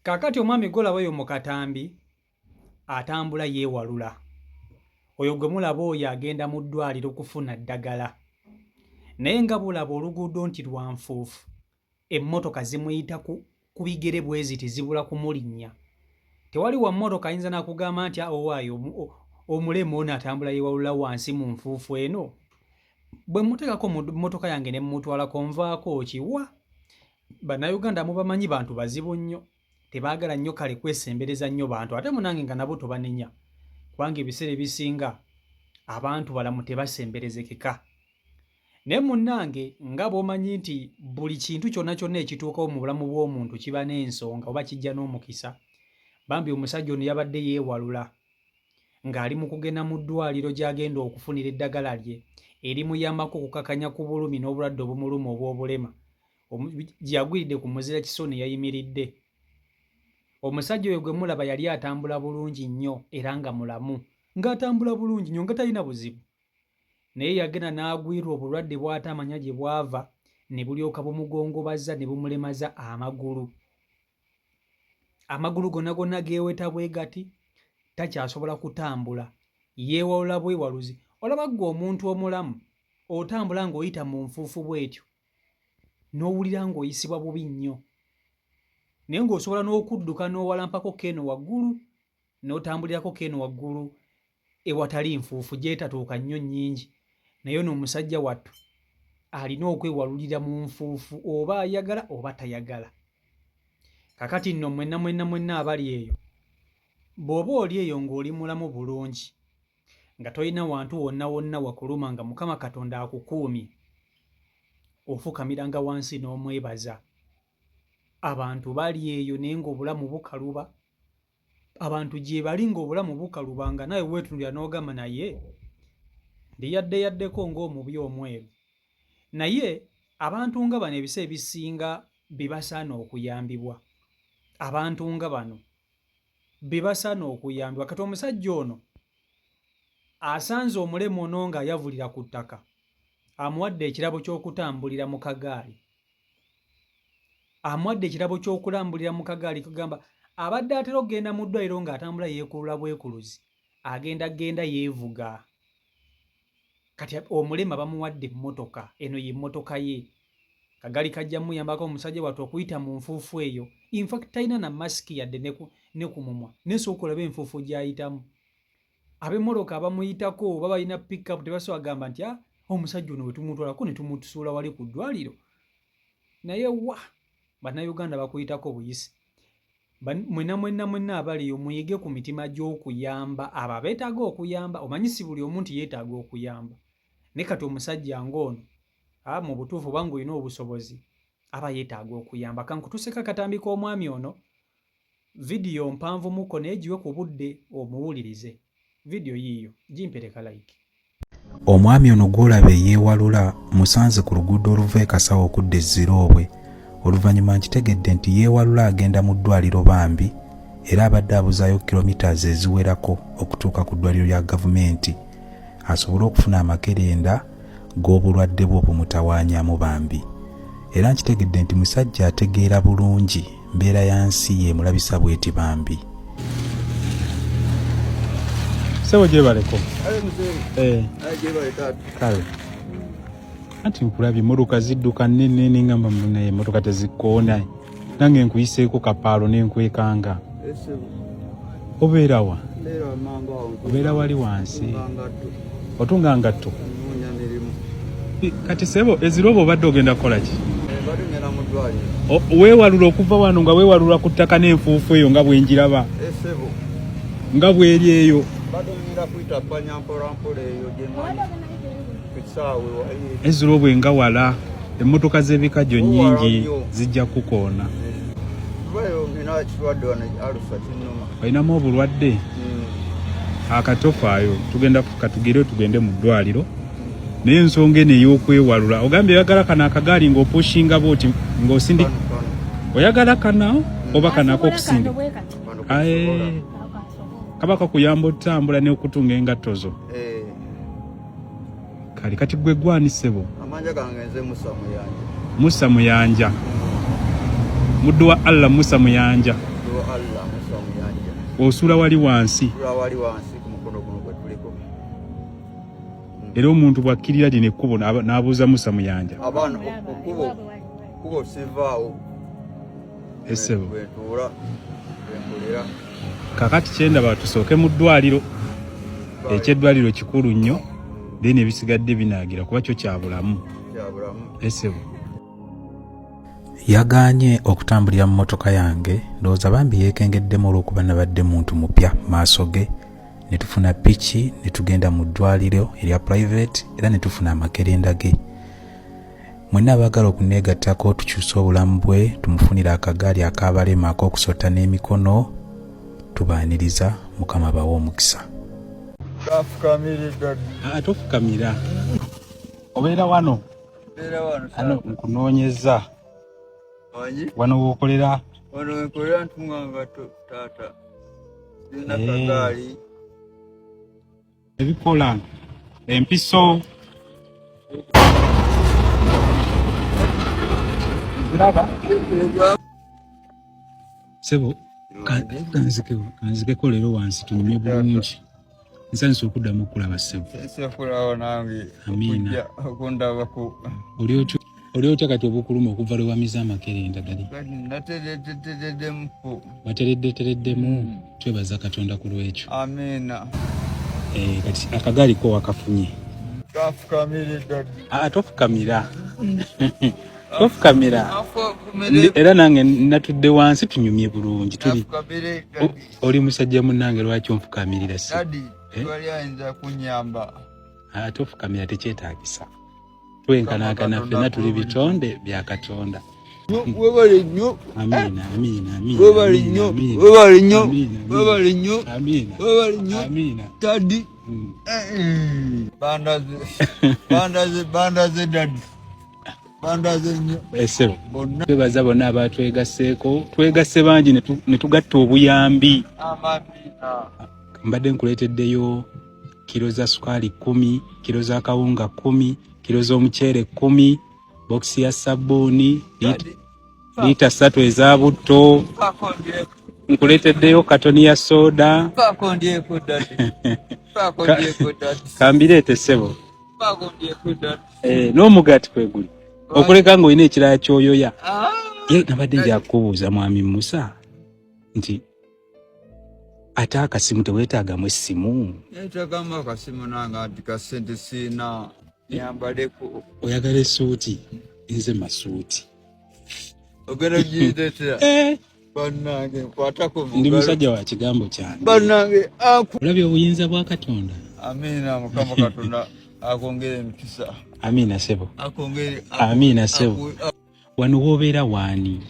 Kaakati omwami gw'olaba oyo mu katambi atambula yeewalula. Oyo gwe mulaba oyo agenda mu ddwaliro kufuna ddagala. Naye nga bw'olaba oluguudo nti lwa nfuufu, emmotoka zimuyita ku, ku bigere bwe ziti zibula kumulinnya. Tewali wa mmotoka ayinza na kugamba nti owaaye omulema ono atambula yeewalula wansi mu nfuufu eno. Bwe mmuteekako mu mmotoka yange ne mmutwalako nvaako ki? Wa! Bannayuganda mubamanyi bantu bazibu nnyo, tebaagala nnyo kale kwesembereza nnyo bantu ate munange nga nabo tobanenya kubanga ebiseera ebisinga abantu balamu tebasemberezekeka. Naye munnange nga bw'omanyi nti buli kintu kyonna kyonna ekituukawo mu bulamu bw'omuntu kiba n'ensonga oba kijja n'omukisa, bambi omusajja ono yabadde yeewalula ng'ali mu kugenda mu ddwaaliro gy'agenda okufunira eddagala lye erimuyambako okukakanya ku bulumi n'obulwadde obumuluma obw'obulema gye yagwiridde ku muzira kiso ne yayimiridde. Omusajja oyo gwe mulaba yali atambula bulungi nnyo era nga mulamu, ng'atambula bulungi nnyo nga talina buzibu. Naye yagenda n'agwirwa obulwadde bw'atamanya gye bwava ne bulyoka bumugongobaza ne bumulemaza amagulu. Amagulu gonna gonna geeweta bwe gati, takyasobola kutambula, yeewalula bwewaluzi. Olaba ggwe omuntu omulamu otambula ng'oyita mu nfuufu bw'etyo n'owulira ng'oyisibwa bubi nnyo naye ng'osobola n'okudduka n'owalampako keeno waggulu n'otambulirako keeno waggulu ewatali nfuufu gyetatuuka nnyo nnyingi naye ono omusajja wattu alina okwewalulira mu nfuufu oba ayagala oba tayagala kakati nno mwenna mwenna mwenna abali eyo bw'oba oli eyo ng'oli mulamu bulungi nga tolina wantu wonna wonna wakuluma nga Mukama Katonda akukuumye, ofukamiranga wansi n'omwebaza. Abantu bali eyo naye ng'obulamu bukaluba, abantu gyebali ng'obulamu bukaluba nga naawe weetunulira n'ogamba naye ndi yadde yaddeko ng'omubi omweru. Naye abantu nga bano ebiseera ebisinga be basaana okuyambibwa. Abantu nga bano be basaana okuyambibwa. Kati omusajja ono asanze omulema ono ng'ayavulira ku ttaka, amuwadde ekirabo ky'okutambulira mu kagaali. Amuwadde ekirabo ky'okulambulira mu kagaali kugamba abadde atera okugenda mu ddwaliro ng'atambula yeekulula bwekuluzi, agenda genda yeevuga. Kati omulema bamuwadde emmotoka, eno ye mmotoka ye. Kagali kajja muyambako omusajja wattu okuyita mu nfuufu eyo. In fact talina na masiki yadde ne ku mumwa. Naye sooka olabe enfuufu gy'ayitamu. Ab'emmotoka abamuyitako oba balina pick up tebasobola gamba nti ah, omusajja ono wetumutwalako ne tumutusuula wali ku ddwaliro. Naye wa Bannayuganda bakuyitako buyisi. Mwenna mwenna mwenna abaliyo muyige ku mitima gy'okuyamba abo abeetaaga okuyamba. Omanyi si buli omu nti yeetaaga okuyamba. Naye kati omusajja ng'ono ah, mu butuufu oba ng'olina obusobozi aba yeetaaga okuyamba. Kankutuseko akatambi k'omwami ono, vidiyo mpanvumuko naye giwe ku budde omuwulirize. Vidiyo yiiyo, gimpereka like. Omwami ono gw'olaba eyeewalula musanze ku luguudo oluva e Kasawo okudda e Ziroobwe. Oluvannyuma nkitegedde nti yeewalula agenda mu ddwaliro bambi era abadde abuzaayo kilometres eziwerako okutuuka ku ddwaliro lya gavumenti asobole okufuna amakerenda g'obulwadde bwe obumutawaanyamu bambi. Era nkitegedde nti musajja ategeera bulungi mbeera ya nsi y'emulabisa bweti bambi. Sebo gyebaleko. Eh. Kale. Anti nkulabye emmotoka zidduka nnene ne ngamba munaye emmotoka tezikkoona nange nkuyiseeko kapaalo ne nkwekanga. Eh, Obeera wa? Obeera wali wansi. Otunga ngatto. Kati sebo ezirobo obadde ogenda kukola ki? Weewalula okuva wano nga weewalula ku ttaka n'enfuufu eyo nga bwenjiraba eh, nga bweri eyo ezirobo nga wala emmotoka z'ebikajjo nnyingi zijja kukoona. Olinamu obulwadde? Hmm. Akatofaayo tugenda katugire tugende mu ddwaliro naye ensonga eno ey'okwewalula ogambye oyagala kano akagaali ng'opushinga bwoti ng'osindi oyagala kana oba kanako okusindi kaba kakuyamba otutambula n'okutunga engatto zo eh. Kale kati gwe gwani ssebo? Amanja gange nze Musa Muyanja. Musa Muyanja. Muddu wa Allah Musa Muyanja. Muddu wa Osula wali wansi? Osula wali wansi ku mukono guno gwe tuliko. Era omuntu bw'akkirira lino ekkubo n'abuuza Musa Muyanja. Abaana okubo kubo sivaawo. Essebo. Bwentuula bwenkolera. Kakati kyendaba tusooke mu ddwaliro. Ekyeddwaliro kikulu nnyo then ebisigadde binaagira kuba kyo kya bulamu. Kya bulamu. Essebo. Yagaanye okutambulira mu mmotoka yange ndowooza bambi yeekengeddemu olw'okuba nabadde muntu mupya mu maaso ge ne tufuna piki ne tugenda mu ddwaliro erya private era ne tufuna amakerenda ge. Mwenna abaagala okuneegattako tukyuse obulamu bwe tumufunire akagaali ak'abalema ak'okusota n'emikono tubaaniriza Mukama abawe omukisa. Ah, tofukamira. Obeera wano? Ano nkunoonyeza. Wano wokolera? Wano wenkolera ntunga ngatto taata. Sirina eh. kagaali. Ebikola empiso ziraba sebo kanzikeko leero wansi tunyumye bulungi. Nsanyusa okuddamu okulaba ssebo. Amiina. Oli otya kati obukuluma okuva lwe wamize amakerenda gali? Watereddetereddemu? Hmm. Twebaza Katonda ku lwekyo. Amiina. Eh, kati akagaali ko wakafunye? Ah, tofukamira. Tofukamira. Era nange natudde wansi tunyumye bulungi tuli. Oli musajja munnange lwaki onfukamirira si? Eh? Ah, tofukamira tekyetaagisa. Twenkanankana ffenna tuli bitonde bya Katonda. Webale nnyo. Amiina, amiina, amiina. Webale nnyo, webale nnyo, webale nnyo, webale nnyo. Amiina. Daddy. Hmm. Eh, bandaze, bandaze, bandaze daddy. Bandaze nnyo. Esebo. Eh, bonna. Twebaza bonna abatwegasseeko. Twegasse bangi ne tugatta obuyambi. Amiina. Mbadde nkuleeteddeyo kiro za sukaali 10, kiro za kawunga 10, kiro z'omuceere 10, bokisi ya sabbuuni, liita 3 eza butto. Nkuleeteddeyo katoni ya soda. Kambireete ssebo. Eh, n'omugaati kwe guli. Okuleka ng'olina ekirala ky'oyoya. Ah. Ye nabadde nja kukubuuza Mwami Musa nti ate akasimu teweetaagamu essimu? Neetaagamu akasimu nange anti kasente siina nyambaleko. Oyagala essuuti? Nze masuuti. Ogenda gireetera? Eh. Bannange nkwatako mu Ndi musajja wa kigambo kyange. Bannange aku. Olabye obuyinza bwa Katonda? Amiina, Mukama Katonda akwongere emikisa. Amiina ssebo. Akwongere. Amiina ssebo. Wano w'obeera waani?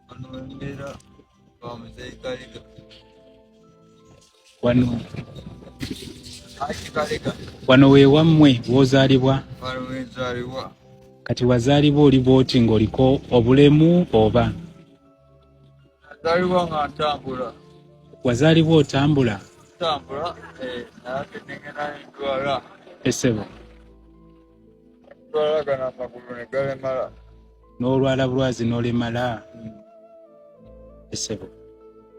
Wano wembeera wa Muzeeyi Kalega. Wano. Haji Kalega. Wano we wammwe w'ozaalibwa? Wano we nzaalibwa. Kati wazaalibwa oli bw'oti ng'oliko obulemu oba? Nazaalibwa nga ntambula. Wazaalibwa otambula? Ntambula, eh, naye ate nengenda nendwala. Essebo. Ndwala gano amagulu ne galemala. N'olwala bulwazi n'olemala? Essebo.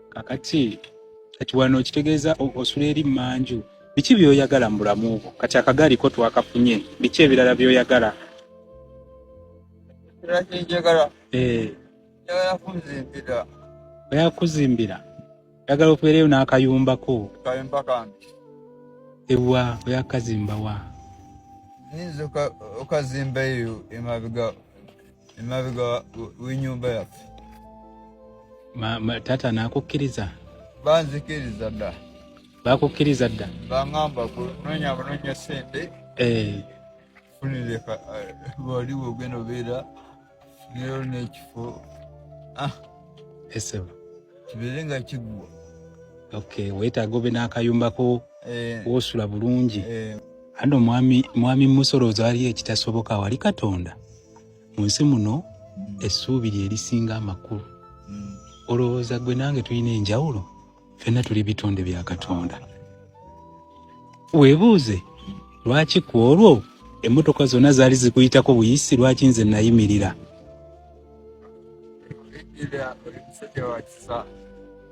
Kakati kati wano okitegeeza osula eri mmanju. Biki by'oyagala mu bulamu bwo? Kati akagaali ko twakafunye. Biki ebirala by'oyagala? Ekirala kye njagala. Eh. Njagala kunzimbira. Oyagala kuzimbira? Oyagala okubeereyo n'akayumbako? Akayumba kange. Ewa, oyagala kukazimba wa? Nyinza okazimba eyo emabega emabega w'ennyumba yaffe. Taata n'akukkiriza? Banzikiriza dda. Bakukkiriza dda? Bangamba kunoonya bunoonya ssente. Eh. Funire wali wogenda obeera funirayo n'ekifo. Ah. Esebo. Kibeere nga kiggwa. Okay, weetaaga obe n'akayumbako eh. w'osula bulungi. Eh. Ano mwami Musolooza waliyo ekitasoboka wali Katonda. Mu nsi muno essuubi lye lisinga amakulu. Olowooza ggwe nange tulina enjawulo? Ffenna tuli bitonde bya Katonda. Weebuuze lwaki ku olwo emmotoka zonna zaali zikuyitako buyisi, lwaki nze nayimirira?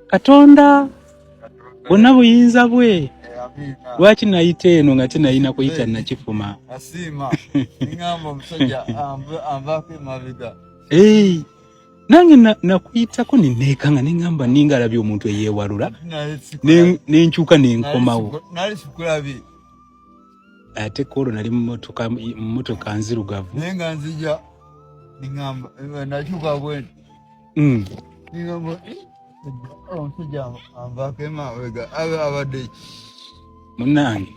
Katonda Bwonna buyinza bwe. Eh, Lwaki nayita eno nga tenayina kuyita nakifuma? Asiima. Ngamba omusajja anvaako emabega. Eh, nange nakuyitako neneekanga neŋamba ninga alabye omuntu eyeewalula nenkyuka nenkomawo. Nali sikulabye. Ate kwolwo nali mu mmotoka nzirugavu. Naye nga nzija ningamba nakyuka bwenti. Ningamba omusajja anvaako emabega abe abadde ki? Munnange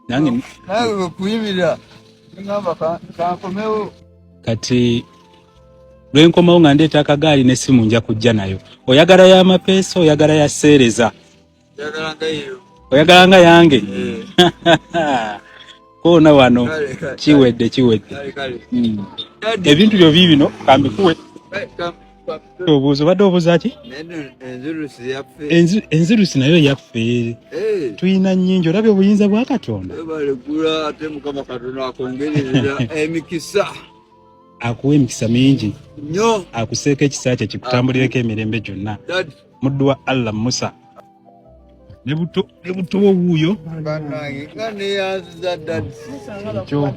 nange nange bwekuyimirira ningamba kankomewo. Kati lwenkomawo nga ndeeta akagaali n'essimu nja kujja nayo. Oyagala ya mapeesa, oyagala ya seereza? Oyagala nga yange? Eh. Koona wano kiwedde kiwedde. Ebintu byo biibino kambikuwe. Obuuza obadde obuuza ki? Enzirusi nayo yaffe. Eh. Tulina nnyingi olabye obuyinza bwa Katonda. Emikisa. Akuwa emikisa mingi nnyo, akuseeko ekisa kye kikutambulireko emirembe gyonna. Muddu wa Allah Musa ne buto wuuyo. Bannange nga neyanziza dadi. Ekyo.